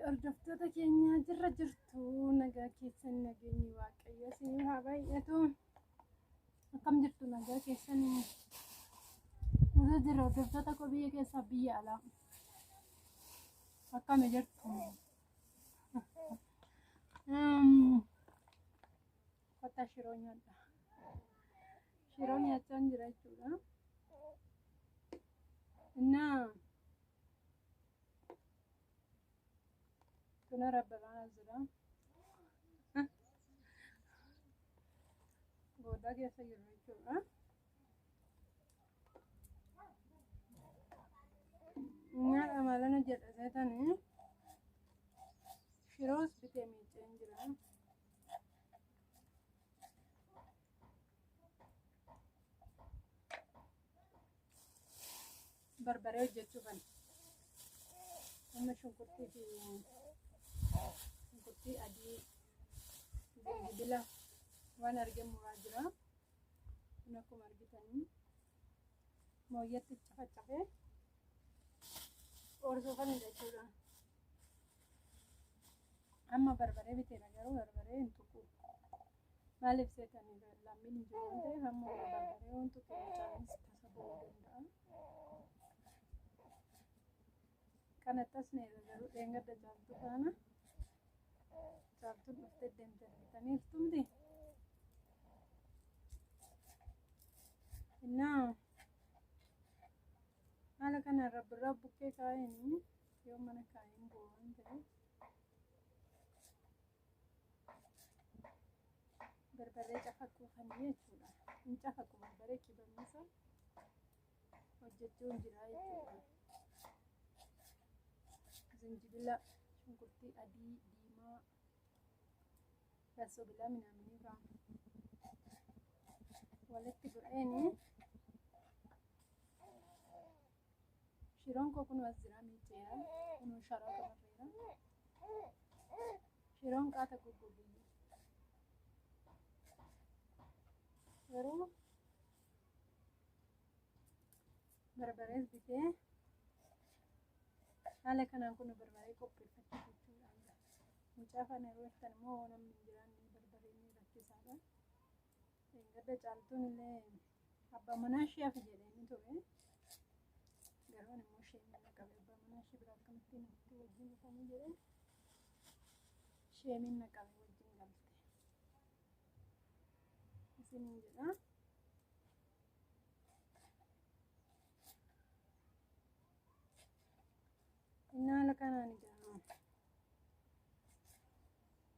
Hordoftoota keenya jirra jirtu nagaa keessan nageenyi waaqayyo isinii haa baay'atu. Akkam jirtu nagaa keessan irra jira hordoftoota koo biyya keessaa biyya alaa. Akkam jirtu? Kottaa shiroo nyaadha. Shiroo nyaachaa jira jechuudha. Innaa Kun rabbabaa jira. Goodaa keessa jiru jechuudha. Nyaata maalan hojjedha seetanii shiroos bitee miiceen jira. Barbaree hojjechuufan amma shunkurtii fi shunkurtii adii jinjibila waan arge muraa jira. Kun akkuma argitanii mooyyatti cafacafee qoorsuufanidha jechuudha. Amma barbaree biteera garuu barbaree hin tuqu. Maaliif seetanii lammiin hin jiru waan ta'eef amma barbaree waan tuqe mucaanis tasa ba'uu danda'a. Kanattas neera garuu dheengadda caaltuu faana caaltuun dhuftee deemte argitaniirtu miti. Innaa haala kanaan rabbirraa bukkee kaa'een yoo mana kaa'een bu'u waan ta'eef. Barbarree cafaquufanii jechuudha. Hin cafaqu barbaree qibamni isaa hojjechuun jira jechuudha. Zinjibila, shunkurtii adii, diimaa, bassobilaa minaaminii fa'aa walitti godheeni Shiroon koo kunoo as jira miiceera. Kunoo sharaa qabarreera. Shiroon qaata goggogiyyu. Garuu barbarees bitee haala kanaan kun barbaree qopheeffachuu jechuudha. Mucaa faana yeroo jirtan immoo namni hin jiraanne barbareen rakkisaadha. Gadda caaltuun illee abbaa manaa ishee hafe jedheenii ture. Garuu ani immoo isheen na qabe abbaa manaa ishee bira akkamittiin hafti wajjin dhufanii jedhee sheemiin na qabe wajjin galte. Isiniin jedha. Inni haala kanaan egaa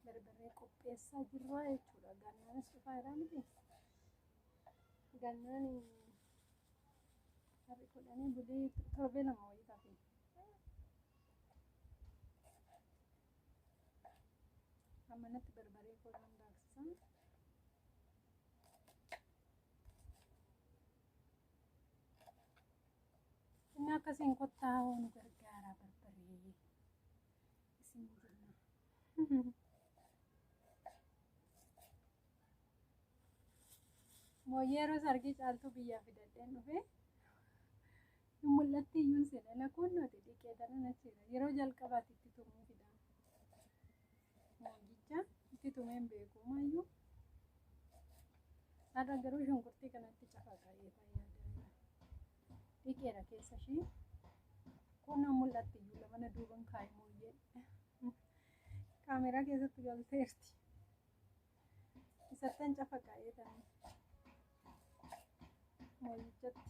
barbaree qopheessaa jirra jechuudha. Gannaanis dhufaa jira miti. Gannaan har'i kudhanii bulii torbee lama wayii tafe. Ammanatti barbaree koo nan daaksisa. Inni akkasiin kottaa nu gargaara barbaree isin jenna. Mooyyee yeroo sargii caaltuu biyyaa fidadheen dhufe hin mul'atti iyyuun seena lakuun nuti dhiqee tanan achiira yeroo jalqabaatti itti tumuu fida. Mooyyicha itti tumeen beeku maayyuu har'a garuu shunkurtii kanatti cafaqa eetaa yaada dhiqeera keessa ishii kun mul'atti iyyuu lamana duuban kaa'e mooyyee. Kaameeraa keessatti galteerti. Isattan cafaqa eetan mooyichatti.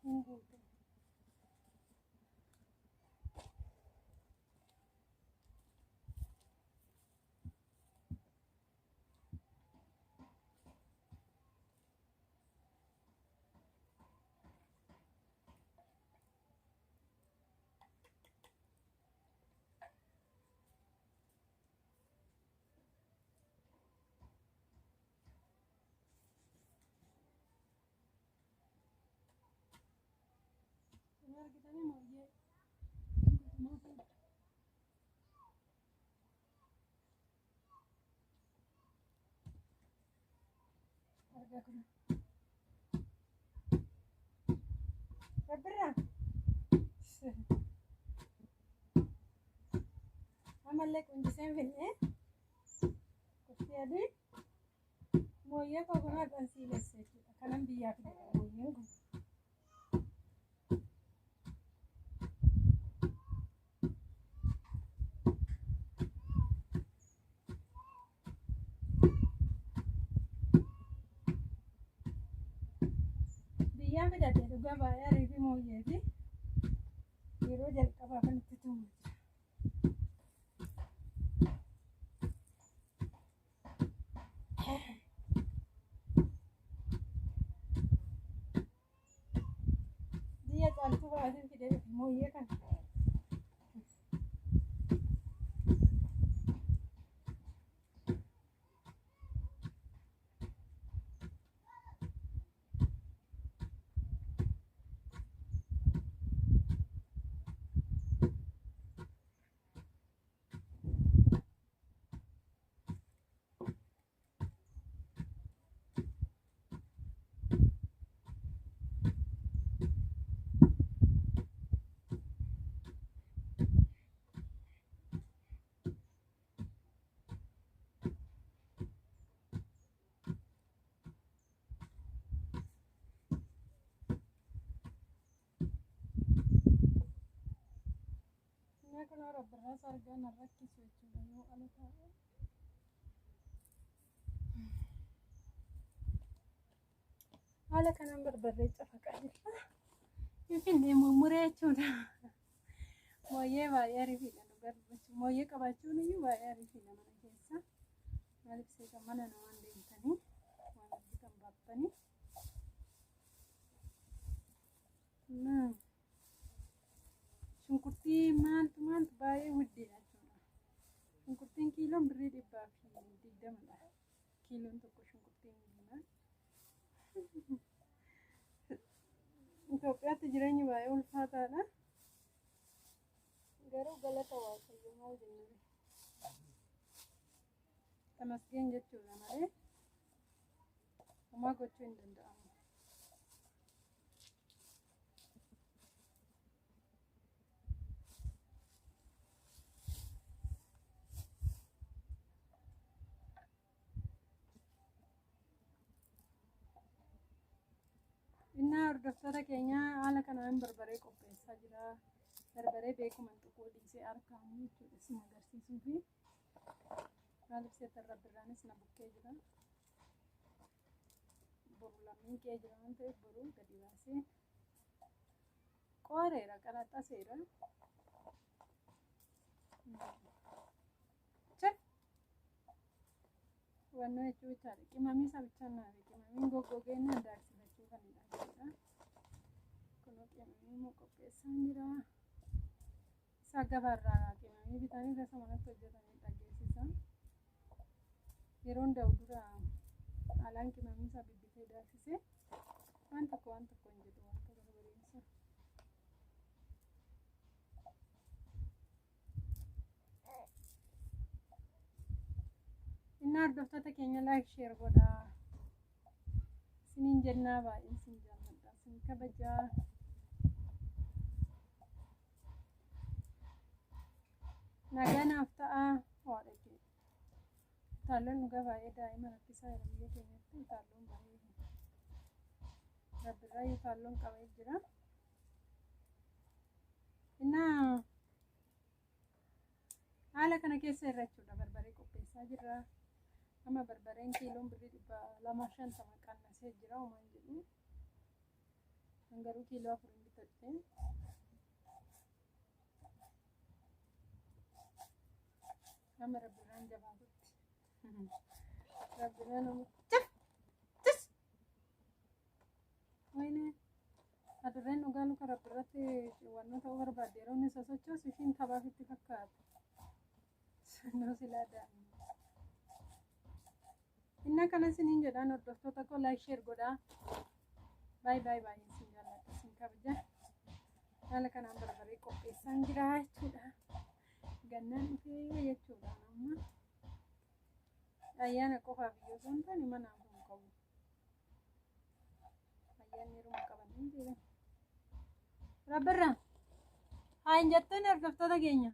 Hin guute. Kun argitanii mooyyee guutummaa fuudha. Argaa kun. Rabbirraa. Ammallee qunciseen finnee qofti adii mooyyee koo kun har'aan siilesse jechuudha. Kanan biyyaa fide mooyyeen kun. Biyyaa fidate dhugaa baay'ee ariifii mooyyeeti. Yeroo jalqabaa kanatti tumu jira. Biyya caaltuu baatiin fidee dhufe mooyyee kana. Inni kun rabbirraa sargaa na rakkisu jechuudha yoo ala taa'e. Haala kanaan barbarree cafaqaa jirra. Finfinnee mummuree jechuudha. Mooyyee baay'ee ariifiidha dhugaa dubbachuu. Mooyyee qabaachuun iyyuu baay'ee ariifiidha mana keessa. Maaliif seeta mana namaan deemtanii waan argitan baattanii. Shunkurtii maaltu maaltu baay'ee guddiidha jechuudha. Shunkurtiin kiiloon birrii 120dha. Kiiloon tokko shunkurtiin diimaa. Itoophiyaatti jireenyi baay'ee ulfaataadha. Garuu galata Waaqayyo maal jennaan? Tamasgeen jechuudha malee homaa gochuu hin danda'amu. Innaa hordoftoota keenya haala kanaan barbaree qopheessaa jira. Barbaree beekuma tuquu dhiisee harkaan jechuudha isin agarsiisuu fi maaliif seetan rabbirraanis na bukkee jira. Boru lammiin kee jira waan ta'eef boru gadi baasee qooreera qaraxaseera. Wannoo jechuu bichaadha. Qimamii isaa bichaan naafe qimamiin goggogeenna daaksifachuu kan jechuudha. Kunoo qimamii immoo qopheessaan jira. Isaa gabaarraa qimamii bitanii tasa manatti hojjetanii dhageessisa. Yeroon da'u dura alaan qimamii isaa bibbitee daaksisee waan tokko waan tokko hin jedhu waan tokko barbareessa. Innaa hordoftoota keenya like share godhaa. Isiniin jennaa baay'een isin jaalladha. Isin kabajaa. Nagaa naaf ta'a. Waadha kee. Utaalloon dhugaa baay'ee daa'ima rakkisaa jira biyya keenyatti. Utaalloon baay'ee rabbirraa utaalloon qabee jira. Innaa haala kana keessa irra jechuudha barbaree qopheessaa jirra. Amma barbareen kiiloon birrii 250 qannasee jira homaan jedhu. Kan garuu kiiloo 4 bitadhe. Amma rabbirraan jabaatutti. Rabbirraan amma cif cis. Wayne adurreen dhugaa luka rabbirratti ciwwannoo ta'uu barbaadde yeroo inni sosochoosu ishiin taphaaf itti fakkaata. Sannoo silaa daa'ima. Inna kana isiniin jedhaan hordoftoota koo like share godhaa. Baay'ee baay'ee baay'ee isin jaalladha isin kabaja. Haala kanaan barbaree qopheessaan jira jechuudha. Gannaan dhufee jechuudha amma. Ayyaana qofaaf iyyuu osoo hin taane manaaf hin qabu. Jedhan. Rabbirraa haa hin jettuun hordoftoota keenya.